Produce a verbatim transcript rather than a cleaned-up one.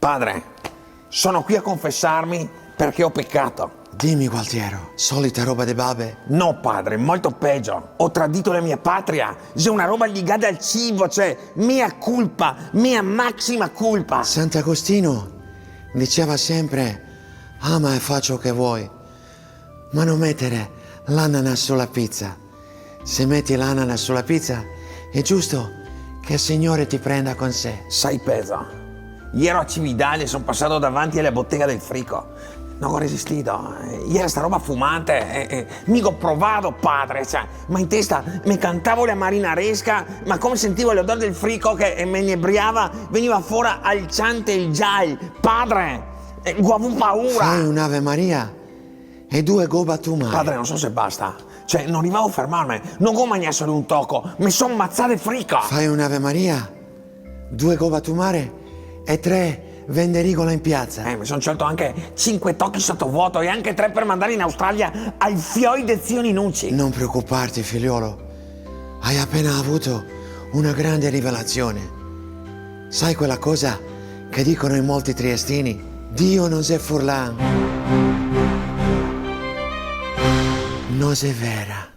Padre, sono qui a confessarmi perché ho peccato. Dime, Gualtiero, solita roba de babe? No, padre, molto peggio. Ho tradito la mia patria. Xe una roba ligada al cibo, cioè, mea culpa, mea maxima culpa. Sant'Agostino diceva sempre: "Ama e fa ciò che vuoi, ma non mettere l'ananas sulla pizza." Se metti l'ananas sulla pizza, è giusto che il Signore ti prenda con sé. Sai pezo. Iero a Cividale, son pasà davanti a la botega del frico. No go resistì. Eh, iera sta roba fumante, eh, eh, mi go provà, padre, cioè, ma in testa me cantavo la marinaresca, ma come sentivo l'odor del frico che, eh, me inebriava, vegniva fora al ciante el gial. Padre, eh, go avù paura. Fai un'Ave Maria e due goba tu mare. Padre, no so se basta. Cioè, no rivavo a fermarme. No go magnà solo un toco, me son mazà de frico. Fai un'Ave Maria, due goba tu mare e tre vende rigola in piazza. Eh, me son ciolto anche cinque tochi sotovuoto e anche tre per mandare in Australia ai fioi de zio Ninucci. Non preoccuparti, figliolo. Hai appena avuto una grande rivelazione. Sai quella cosa che dicono in molti triestini? Dio non xe furlan. No xe vera.